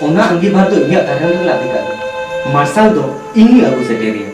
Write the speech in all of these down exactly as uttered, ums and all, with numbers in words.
ᱚᱱᱟ ᱟᱸᱜᱤᱵᱷᱟᱨ ᱫᱚ ᱤᱧᱟᱹᱜ ᱫᱟᱨᱟᱭ ᱨᱮ ᱞᱟᱫᱮ ᱠᱟᱜ ᱢᱮ᱾ ᱢᱟᱨᱥᱟᱞ ᱫᱚ ᱤᱧᱤᱧ ᱟᱹᱜᱩ ᱥᱮᱴᱮᱨᱮᱭᱟ᱾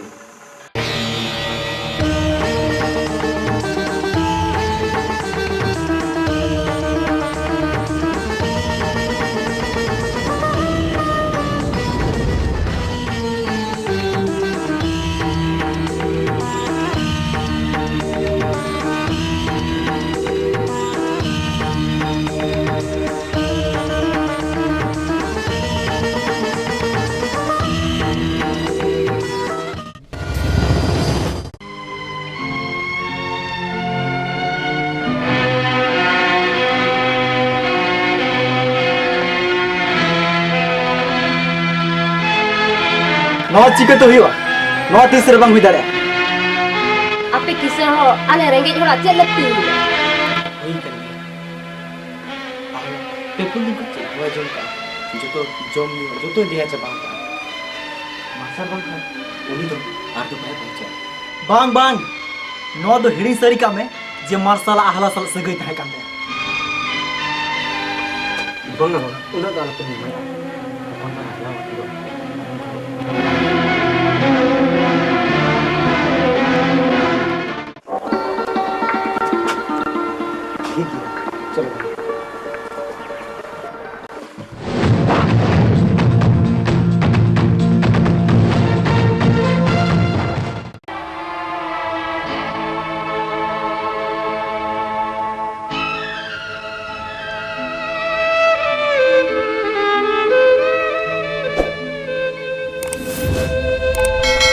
ᱱᱚᱣᱟ ᱪᱤᱠᱟᱹᱛᱮ ᱦᱩᱭᱩᱜᱼᱟ? ᱱᱚᱣᱟ ᱛᱤᱥ ᱨᱮ ᱵᱟᱝ ᱦᱩᱭ ᱫᱟᱲᱮᱭᱟᱜᱼᱟ᱾ ᱟᱯᱮ ᱠᱤᱥᱟᱹᱬ ᱦᱚᱲ ᱟᱞᱮ ᱨᱮᱸᱜᱮᱡ ᱦᱚᱲᱟᱜ ᱪᱮᱫ ᱞᱟᱹᱠᱛᱤ ᱦᱩᱭᱩᱜᱼᱟ? ᱦᱩᱭ ᱠᱟᱱ ᱜᱮᱭᱟ᱾ ᱟᱨ ᱯᱮ ᱯᱩᱱ ᱫᱤᱱ ᱠᱷᱚᱱ ᱪᱮᱫ ᱦᱚᱸ ᱵᱟᱭ ᱡᱚᱢ ᱠᱟᱜᱼᱟ᱾ ᱡᱚᱛᱚ ᱡᱚᱢ ᱧᱩ ᱡᱚᱛᱚᱭ ᱫᱮᱭᱟ ᱪᱟᱵᱟ ᱟᱠᱟᱜᱼᱟ᱾ ᱢᱟᱨᱥᱟᱞ ᱵᱟᱝᱠᱷᱟᱱ ᱩᱱᱤ ᱫᱚ ᱟᱨ ᱫᱚ ᱵᱟᱭ ᱵᱟᱧᱪᱟᱜᱼᱟ᱾ ᱵᱟᱝ, ᱵᱟᱝ, ᱱᱚᱣᱟ ᱫᱚ ᱦᱤᱲᱤᱧ ᱥᱟᱹᱨᱤ ᱠᱟᱜ ᱢᱮ ᱡᱮ ᱢᱟᱨᱥᱟᱞ ᱟᱜ ᱟᱦᱞᱟ ᱥᱟᱞᱟᱜ ᱥᱟᱹᱜᱟᱹᱭ ᱛᱟᱦᱮᱸ ᱠᱟᱱ ᱛᱟᱭᱟ᱾ ᱵᱟᱝᱟ, ᱵᱟᱝᱟ, ᱩᱱᱟᱹᱜ ᱫᱚ ᱟᱞᱚᱯᱮ ᱧᱩᱢᱟᱭᱟ᱾ ᱦᱚᱯᱚᱱ ᱵᱟ ᱟᱦᱞᱟ ᱵᱟᱹᱴᱤ ᱫᱚ᱾ ᱴᱷᱤᱠ ᱜᱮᱭᱟ, ᱪᱚᱞᱚ᱾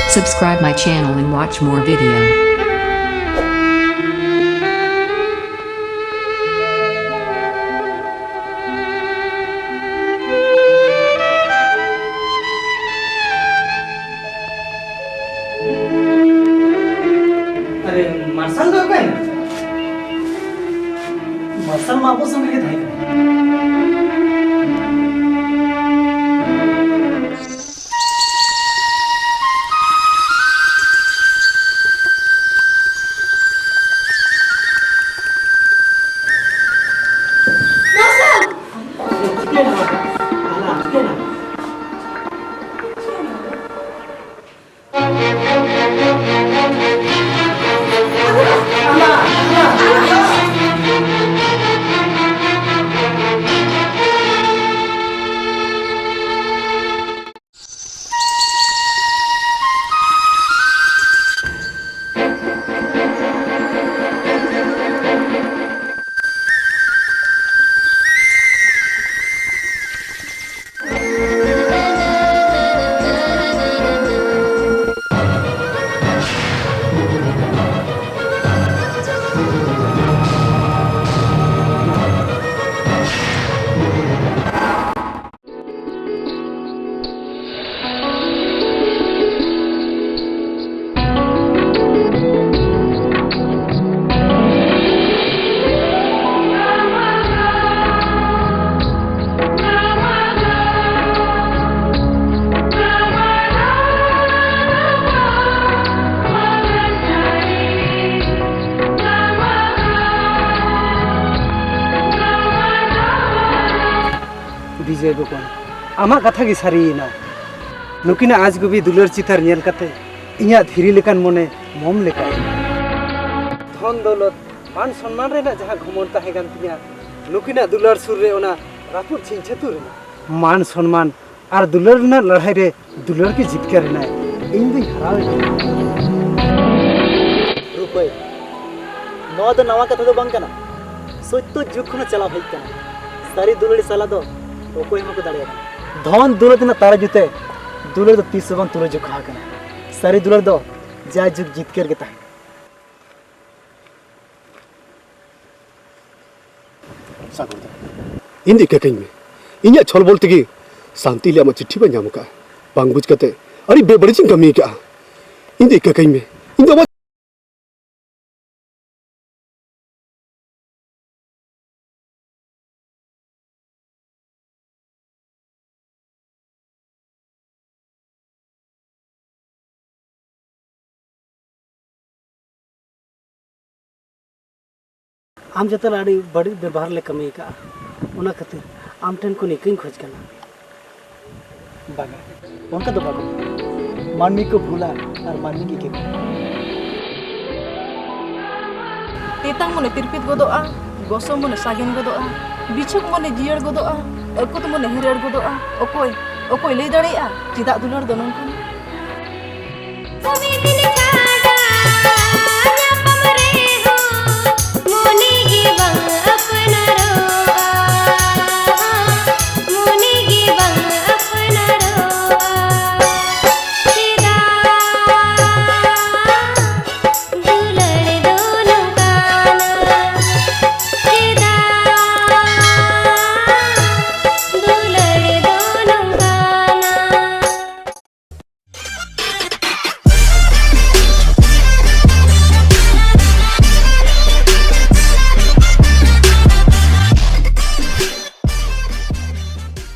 Subscribe my channel and watch more video. ᱟᱨᱮ, ᱢᱟᱨᱥᱟᱞ ᱫᱚ ᱚᱠᱟᱭᱮᱱᱟ? ᱢᱟᱨᱥᱟᱞ ᱢᱟ ᱟᱵᱚ ᱥᱚᱸᱜᱮ ᱜᱮ ᱛᱟᱦᱮᱸ ᱠᱟᱱᱟ᱾ ᱢᱟᱨᱥᱟᱞ! ᱪᱤᱠᱟᱹᱭᱮᱱᱟ ᱢᱟᱨᱥᱟᱞ? ᱜᱚᱠᱚᱭ, ᱟᱢᱟᱜ ᱠᱟᱛᱷᱟ ᱜᱮ ᱥᱟᱹᱨᱤᱭᱮᱱᱟ᱾ ᱱᱩᱠᱤᱱᱟᱜ ᱟᱡᱜᱩᱵᱤ ᱫᱩᱞᱟᱹᱲ ᱪᱤᱛᱟᱹᱨ ᱧᱮᱞ ᱠᱟᱛᱮ ᱤᱧᱟᱹᱜ ᱫᱷᱤᱨᱤ ᱞᱮᱠᱟᱱ ᱢᱚᱱᱮ ᱢᱚᱢ ᱞᱮᱠᱟ᱾ ᱫᱷᱚᱱ ᱫᱚᱞᱚᱛ, ᱢᱟᱱ ᱥᱚᱱᱢᱟᱱ ᱨᱮᱱᱟᱜ ᱡᱟᱦᱟᱸ ᱜᱷᱚᱢᱚᱱ ᱛᱟᱦᱮᱸ ᱠᱟᱱ ᱛᱤᱧᱟᱹ, ᱱᱩᱠᱤᱱᱟᱜ ᱫᱩᱞᱟᱹᱲ ᱥᱩᱨ ᱨᱮ ᱚᱱᱟ ᱨᱟᱹᱯᱩᱫ ᱪᱷᱤᱝ ᱪᱷᱟᱹᱛᱩᱨ ᱮᱱᱟ᱾ ᱢᱟᱱ ᱥᱚᱱᱢᱟᱱ ᱟᱨ ᱫᱩᱞᱟᱹᱲ ᱨᱮᱱᱟᱜ ᱞᱟᱹᱲᱦᱟᱹᱭ ᱨᱮ ᱫᱩᱞᱟᱹᱲ ᱜᱮ ᱡᱤᱛᱠᱟᱹᱨ ᱮᱱᱟᱭ᱾ ᱤᱧ ᱫᱩᱧ ᱦᱟᱨᱟᱣ ᱮᱱᱟ᱾ ᱨᱩᱯᱟᱹᱭ, ᱱᱚᱣᱟ ᱫᱚ ᱱᱟᱣᱟ ᱠᱟᱛᱷᱟ ᱫᱚ ᱵᱟᱝ ᱠᱟᱱᱟ᱾ ᱥᱚᱛᱭᱚ ᱡᱩᱜᱽ ᱠᱷᱚᱱ ᱪᱟᱞᱟᱣ ᱦᱮᱡ ᱠᱟᱱᱟ᱾ ᱥᱟᱹᱨᱤ ᱫᱩᱞᱟᱹᱲᱤ ᱥᱟᱞᱟ ᱫᱚ ᱚᱠᱚᱭ ᱦᱚᱸ ᱵᱟᱠᱚ ᱫᱟᱲᱮᱭᱟᱜᱼᱟ᱾ ᱫᱷᱚᱱ ᱫᱩᱞᱟᱹᱲ ᱨᱮᱱᱟᱜ ᱛᱟᱨᱟ ᱡᱩᱛᱮ ᱫᱩᱞᱟᱹᱲ ᱫᱚ ᱛᱤᱥ ᱦᱚᱸ ᱵᱟᱝ ᱛᱩᱞᱟᱹ ᱡᱚᱠᱷᱟ ᱟᱠᱟᱱᱟ᱾ ᱥᱟᱹᱨᱤ ᱫᱩᱞᱟᱹᱲ ᱫᱚ ᱡᱟᱭ ᱡᱩᱜᱽ ᱡᱤᱛᱠᱟᱹᱨ ᱜᱮ ᱛᱟᱦᱮᱱᱟ᱾ ᱥᱟᱹᱜᱩᱱ ᱫᱟ, ᱤᱧ ᱫᱚ ᱤᱠᱟᱹ ᱠᱟᱹᱧ ᱢᱮ᱾ ᱤᱧᱟᱹᱜ ᱪᱷᱚᱞ ᱵᱚᱞ ᱛᱮᱜᱮ ᱥᱟᱱᱛᱤ ᱞᱮ ᱟᱢᱟᱜ ᱪᱤᱴᱷᱤ ᱵᱟᱭ ᱧᱟᱢ ᱟᱠᱟᱫᱼᱟ᱾ ᱵᱟᱝ ᱵᱩᱡᱽ ᱠᱟᱛᱮ ᱟᱹᱰᱤ ᱵᱮᱵᱟᱹᱲᱤᱡ ᱤᱧ ᱠᱟᱹᱢᱤ ᱟᱠᱟᱫᱼᱟ᱾ ᱤᱧ ᱫᱚ ᱤᱠᱟᱹ ᱠᱟᱹᱧ ᱢᱮ᱾ ᱤᱧ ᱫᱚ ᱟᱢᱟᱜ ᱟᱢ ᱪᱮᱛᱟᱱ ᱨᱮ ᱟᱹᱰᱤ ᱵᱟᱹᱲᱤᱡ ᱵᱮᱵᱚᱦᱟᱨ ᱞᱮ ᱠᱟᱹᱢᱤ ᱟᱠᱟᱫᱼᱟ, ᱚᱱᱟ ᱠᱷᱟᱹᱛᱤᱨ ᱟᱢ ᱴᱷᱮᱱ ᱠᱷᱚᱱ ᱤᱠᱟᱹᱧ ᱠᱷᱚᱡᱽ ᱠᱟᱱᱟ᱾ ᱵᱟᱝᱟ, ᱚᱱᱠᱟ ᱫᱚ ᱵᱟᱝ᱾ ᱢᱟᱹᱱᱢᱤ ᱠᱚ ᱵᱷᱩᱞᱟ ᱟᱨ ᱢᱟᱹᱱᱢᱤ ᱜᱮ ᱤᱠᱟᱹ ᱠᱚ᱾ ᱛᱮᱛᱟᱝ ᱢᱚᱱᱮ ᱛᱤᱨᱯᱤᱛ ᱜᱚᱫᱚᱜᱼᱟ, ᱜᱚᱥᱚ ᱢᱚᱱᱮ ᱥᱟᱜᱮᱱ ᱜᱚᱫᱚᱜᱼᱟ, ᱵᱤᱪᱷᱩᱠ ᱢᱚᱱᱮ ᱡᱤᱭᱟᱹᱲ ᱜᱚᱫᱚᱜᱼᱟ, ᱟᱹᱠᱩᱛ ᱢᱚᱱᱮ ᱦᱤᱨᱟᱹᱲ ᱜᱚᱫᱚᱜᱼᱟ᱾ ᱚᱠᱚᱭ, ᱚᱠᱚᱭ ᱞᱟᱹᱭ ᱫᱟᱲᱮᱭᱟᱜᱼᱟ ᱪᱮᱫᱟᱜ ᱫᱩᱞᱟᱹᱲ ᱫᱚ ᱱᱚᱝᱠᱟᱱᱟ?